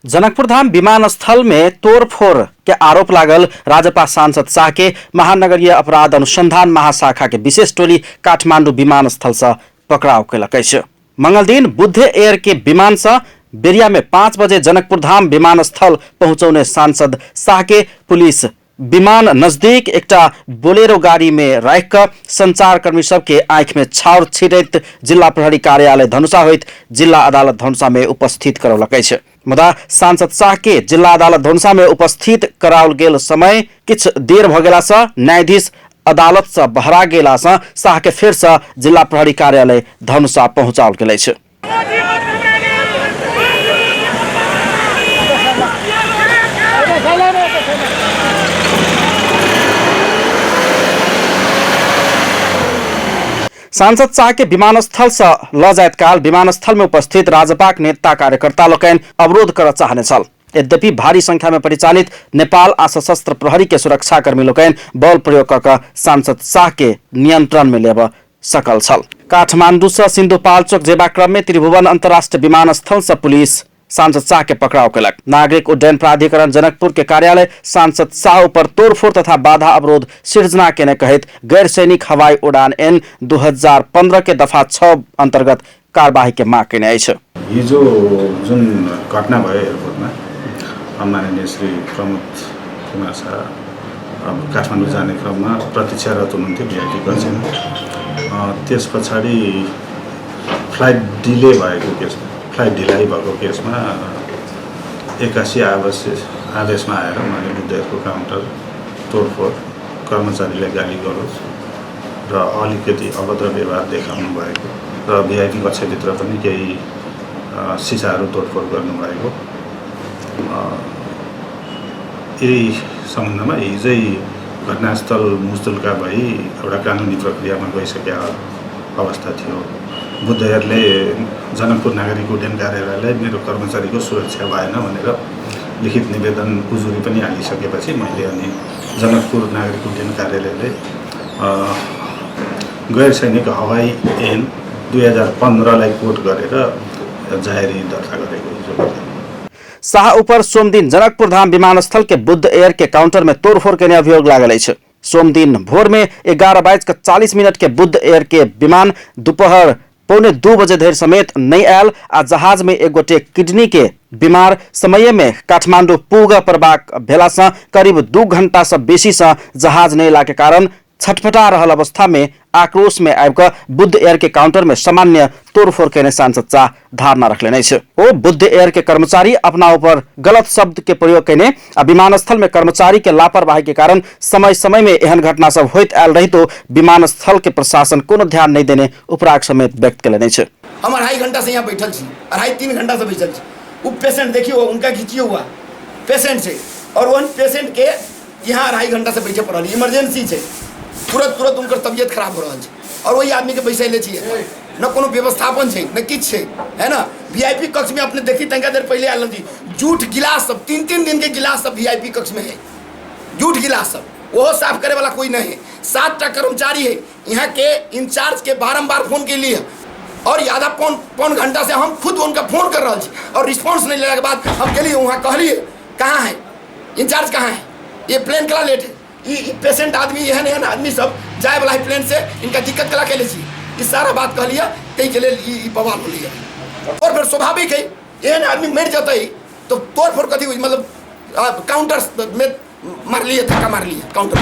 जनकपुरधाम विमानस्थल में तोड़फोड़ के आरोप लागल राजपा सांसद शाह के महानगरीय अपराध अनुसंधान महाशाखा के विशेष टोली काठमांडू विमानस्थल से पकड़ाव कयलक अछि। मंगलदिन बुद्ध एयर के विमान से बेरिया में 5 बजे जनकपुरधाम विमानस्थल पहुंचौने सांसद शाह के पुलिस विमान नजदीक एकटा बोलेरो गाड़ी में राखि कऽ संचारकर्मी सबके आँखि में छाउर छिटैत जिला प्रहरी कार्यालय धनुषा होइत जिला अदालत धनुषा में उपस्थित करौलक अछि। मुदा सांसद शाह के जिला अदालत धनुषा में उपस्थित कराओल गेल समय किछु देर भऽ गेला सँ न्यायाधीश अदालत सँ बहरा गेला सँ शाह के फेर सँ जिला प्रहरी कार्यालय धनुषा पहुंचाओल गेल अछि। सांसद शाह के विमानस्थल से ल जाइत काल विमानस्थल में उपस्थित राजपाक नेता कार्यकर्ता लोकनि अवरोध करऽ चाहने छल। यद्यपि भारी संख्या में परिचालित नेपाल आ सशस्त्र प्रहरी के सुरक्षाकर्मी लोकनि बल प्रयोग कऽ कऽ सांसद शाह के नियंत्रण में लेबऽ सकल छल। काठमांडू से सिंधुपाल्चोक जेबा क्रम में त्रिभुवन अंतर्राष्ट्रीय विमानस्थल से पुलिस सांसद शाह के पकड़ाव कयलक। नागरिक उड्डयन प्राधिकरण जनकपुर के कार्यालय सांसद शाह ऊपर तोड़फोड़ तथा बाधा अवरोध सृजना केने कहैत गैर सैनिक हवाई उड़ान एन 2015 के दफा 6 अंतर्गत कार्यवाही के माग केने अछि। हिजो जुन घटना भयो एयरपोर्टमा, माननीय श्री प्रमोद कुमार शाह अब काठमाडौँ जाने क्रममा प्रतीक्षारत हुनुहुन्थ्यो भिआइपी कक्षमा। त्यस पछाडि फ्लाइट डिले भएको केसमा, फ्लाइट ढिलाइ भएको केसमा 81 आदेशमा आएर उहाँले बुद्ध एयरको काउन्टर तोडफोड, कर्मचारीलाई गाली गलोज र अलिकति अभद्र व्यवहार देखाउनु भएको र भिआइपी कक्षभित्र पनि केही सिसाहरू तोडफोड गर्नुभएको, यही सम्बन्धमा हिजै घटनास्थल मुस्तुल्का भई एउटा कानुनी प्रक्रियामा गइसकेको अवस्था थियो। बुद्ध एयरले जनकपुर नागरिक उड्डयन कार्यालयलाई मेरो कर्मचारीको सुरक्षा भएन भनेर लिखित निवेदन उजुरी पनि हालिसकेपछि मैले अनि जनकपुर नागरिक उड्डयन कार्यालयले गैर सैनिक हवाई ऐन 2015 कोट गरेर जाहेरी दर्ता गरेको हिजो। शाह ऊपर सोमदिन जनकपुरधाम विमानस्थल के बुद्ध एयर के काउंटर में तोड़फोड़ केने अभियोग लागल अछि। सोमदिन भोर में 11:40 के बुद्ध एयर के विमान दोपहर 1:45 बजे धरि समेत नहीं आयल आ जहाज में एक गोटे किडनी के बीमार समय में काठमांडू पुग पड़बाक भेला से करीब 2 घंटा से बेसी से जहाज नहीं अयला के कारण छटपटा रहल अवस्था में आक्रोश में आबि कऽ बुद्ध एयर के काउंटर में सामान्य तोड़फोड़ केने सांसद शाह धारणा रखलनि अछि। ओ बुद्ध एयर के कर्मचारी अपना ऊपर गलत शब्द के प्रयोग केने आ विमानस्थल में कर्मचारी के लापरवाही के कारण समय समय में एहन घटना सब होइत आयल रहितो विमानस्थल के प्रशासन कोनो ध्यान नहीं देने उपराग समेत व्यक्त केलनि अछि। हम 2.5 घंटा से यहाँ बैठल छी, 2.5-3 घंटा से बैठल छी। वो पेशेंट देखियो, उनका घिचियो हुआ पेशेंट से और उन पेशेंट के यहाँ 2.5 घंटा से बैठे पड़ल, इमरजेंसी है, तुरंत तुरंत उनकर तबियत खराब हो रहा है और वही आदमी के बैसैले छियै, न कोनो व्यवस्थापन छै न किछु छै, है ना। वीआईपी कक्ष में अपने देखी तनिका देर पहले आयल जी, जूठ गिलास सब 3-3 दिन के गिलास सब वीआईपी कक्ष में है, जूठ गिलास सब, वो साफ करे वाला कोई नहीं है। 7टा कर्मचारी है यहाँ के, इंचार्ज के बारम्बार फोन के लिए और आधा पौन घंटा से हम खुद उनका फोन कर रहा छी और रिस्पॉन्स नहीं लेने के बाद हम गेलिए वहाँ, कहलिए कहाँ है इंचार्ज, कहाँ है, ये प्लेन कला लेट है, ये पेशेंट आदमी एहन एहन आदमी सब जाए वाला है प्लेन से, इनका दिक्कत कला के छी, ये सारा बात कहलिए ताहि के लेल ई बवाल होलिए। और फिर स्वाभाविक है एहन आदमी मरि जतै तो तोड़ फोड़ कथी हुई, मतलब काउंटर में मारलिए, धक्का मारलिए काउंटर।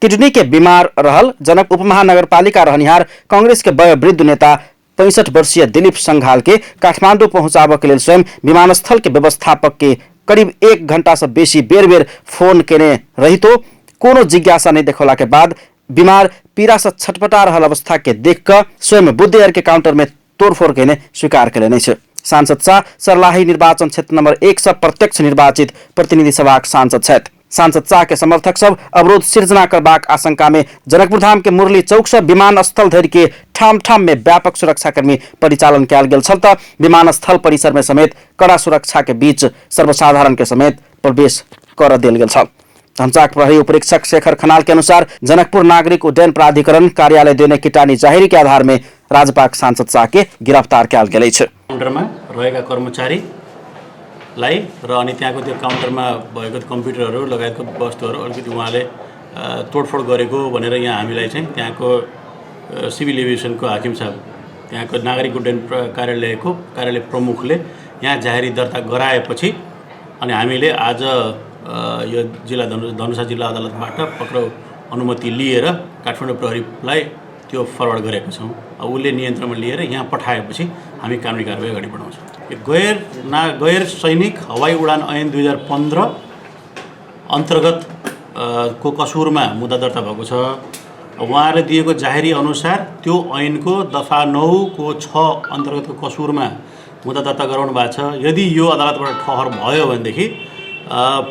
किडनी के बीमार रहल जनक उपमहानगरपालिका रहनिहार कांग्रेस के वयोवृद्ध नेता 65 वर्षीय दिलीप संघाल के काठमांडू पहुंचाबऽ के लेल स्वयं विमानस्थल के व्यवस्थापक के करीब 1 घंटा से बेसी बेर बेर फोन केने रहितो कोनो जिज्ञासा नहीं देखौला के बाद बीमार पीड़ा से छटपटा रहल अवस्था के देख कऽ स्वयं बुद्ध एयर के काउंटर में तोड़फोड़ केने स्वीकार केलनि अछि। सांसद शाह सर्लाही निर्वाचन क्षेत्र नंबर 1 से प्रत्यक्ष निर्वाचित प्रतिनिधि सभाक सांसद छथि। सांसद शाह के समर्थक सब अवरोध सृजना करबाक आशंका में जनकपुरधाम के मुरली चौक से विमानस्थल धरि के ठाम ठाम में व्यापक सुरक्षाकर्मी परिचालन कयल गेल छल त विमानस्थल परिसर में समेत कड़ा सुरक्षा के बीच सर्वसाधारण के समेत प्रवेश कर देल गेल छल। धनुषाक प्रहरी उपरीक्षक शेखर खनाल के अनुसार जनकपुर नागरिक उड्डयन प्राधिकरण कार्यालय देने किटानी जाहिरी के आधार में राजपाक सांसद शाह के गिरफ्तार कयल गेल अछि। काउन्टरमा रहेका कर्मचारी लाई र अनि त्यहाँको त्यो काउन्टरमा भएको कम्प्युटरहरू लगायतको वस्तुहरू अलिकति उहाँले तोडफोड गरेको भनेर यहाँ हामीलाई चाहिँ त्यहाँको सिभिल एभिएसनको हाकिम साहब, त्यहाँको नागरिक उड्डयन कार्यालयको कार्यालय प्रमुखले यहाँ जाहेरी दर्ता गराएपछि अनि हामीले आज यो जिल्ला धनुषा जिल्ला अदालतबाट पक्राउ अनुमति लिएर काठमाडौँ प्रहरीलाई त्यो फरवर्ड गरेको छौँ। अब उसले नियन्त्रणमा लिएर यहाँ पठाएपछि हामी कानुनी कारवाही अगाडि बढाउँछौँ। यो गैर सैनिक हवाई उडान ऐन 2015 अन्तर्गत को कसुरमा मुद्दा दर्ता भएको छ। उहाँले दिएको जाहेरी अनुसार त्यो ऐनको दफा 9 को 6 अन्तर्गतको कसुरमा मुद्दा दर्ता गराउनु भएको छ। यदि यो अदालतबाट ठहर भयो भनेदेखि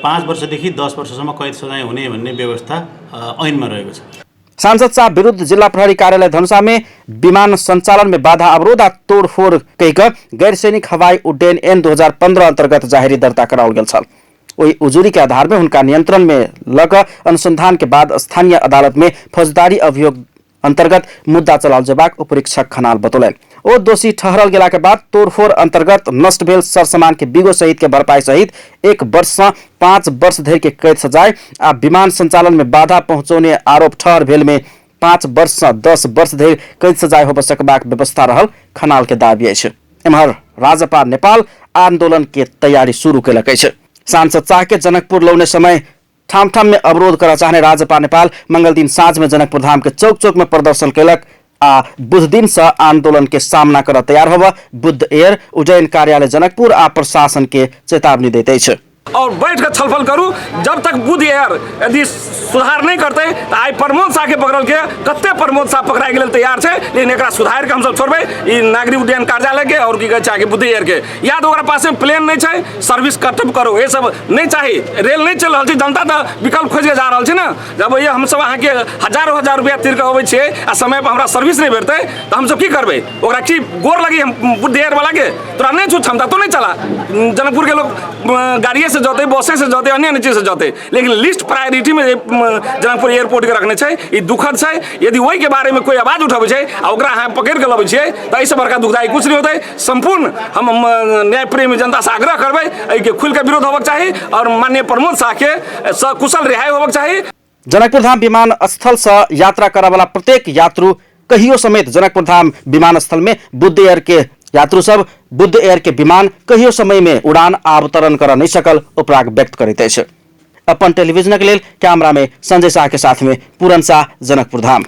5 वर्षदेखि 10 वर्षसम्म कैद सजाय हुने भन्ने व्यवस्था ऐनमा रहेको छ। सांसद शाह विरुद्ध जिल्ला प्रहरी कार्यालय धनुषा में विमान संचालन में बाधा अवरोध आ तोड़फोड़ कहि गैर सैनिक हवाई उड्डयन ऐन 2015 अंतर्गत जाहेरी दर्ता कराओल गेल छल। ओहि उजुरी के आधार में हुनका नियंत्रण में लऽ कऽ अनुसंधान के बाद स्थानीय अदालत में फौजदारी अभियोग अंतर्गत मुद्दा चलाओल जेबाक उपरीक्षक खनाल बतौलनि। ओ दोषी ठहरल गेला के बाद तोड़फोड़ अंतर्गत नष्ट भेल सर सामान के बिगो सहित के भरपाई सहित 1 वर्ष से 5 वर्ष धरि के कैद सजाय आ विमान संचालन में बाधा पहुंचौने आरोप ठहर भेल में 5 वर्ष से 10 वर्ष धरि कैद सजाय होबय सकबाक व्यवस्था रहल खनाल के दावी अछि। एम्हर राजपा नेपाल आंदोलन के तैयारी शुरू केलक अछि। सांसद शाह के जनकपुर लौने समय ठाम ठाम में अवरोध करऽ चाहने राजपा नेपाल मंगल दिन साँझ में जनकपुर धाम के चौक चौक में प्रदर्शन केलक आ बुध दिन से आंदोलन के सामना करऽ तैयार होबऽ बुद्ध एयर उड्डयन कार्यालय जनकपुर आ प्रशासन के चेतावनी दैत अछि। और बैठ के छलफल करू। जब तक बुद्ध एयर यदि सुधार नहि करतै तऽ आइ प्रमोद शाहके पकड़ल के कते प्रमोद शाह पकड़ाइके लेल तैयार छै, लेकिन एकरा सुधारि के हमसब छोड़बै ई नागरिक उड्डयन कार्यालयके और की कहै छै अहाँके बुद्ध एयरके। या तऽ ओकरा पासमे प्लेन नहि छै, सर्विस कटअप करू, ये सब नहि चाही। रेल नहि चलि रहल छै, जनता तऽ विकल्प खोजि के जा रहल छै ने। जब ये हमसब अहाँके हजारो हजार रुपया तीर के अबै छियै आ समय पर हमरा सर्विस नहि भेटतै तऽ हमसब की करबै? ओकरा की गोर लगी हम बुद्ध एयर वाला के? तोरा नहि छौ क्षमता, तो नहि चला। जनकपुर के लोग गाड़िए से जतै, बसे से जतै, अन्य अन्य चीज से जतै, लेकिन लिस्ट प्रायोरिटी में जे जनकपुर एयरपोर्ट के रखने छै, ई दुखद छै। यदि ओहि के बारे में कोई आवाज उठबै छै आ ओकरा अहाँ पकड़ि के लबै छियै तऽ एहिसँ बड़का दुखदायी कुछ नहि होतै। सम्पूर्ण हम न्याय प्रेमी जनता से आग्रह करबै, एहिके खुलि के विरोध होबक चाही और माननीय प्रमोद शाह के सकुशल रिहाई होबक चाही। जनकपुर धाम विमानस्थल से यात्रा करऽ वाला प्रत्येक यात्रु कहियो समेत जनकपुर धाम विमानस्थल में बुद्ध एयर के यात्रु सब बुद्ध एयर के विमान कहियो समय में उड़ान अवतरण करऽ नहि सकल उपराग व्यक्त करैत अछि। अपन टेलीविजनक लेल कैमरा में संजय शाह के साथ में पूरन शाह, जनकपुर धाम।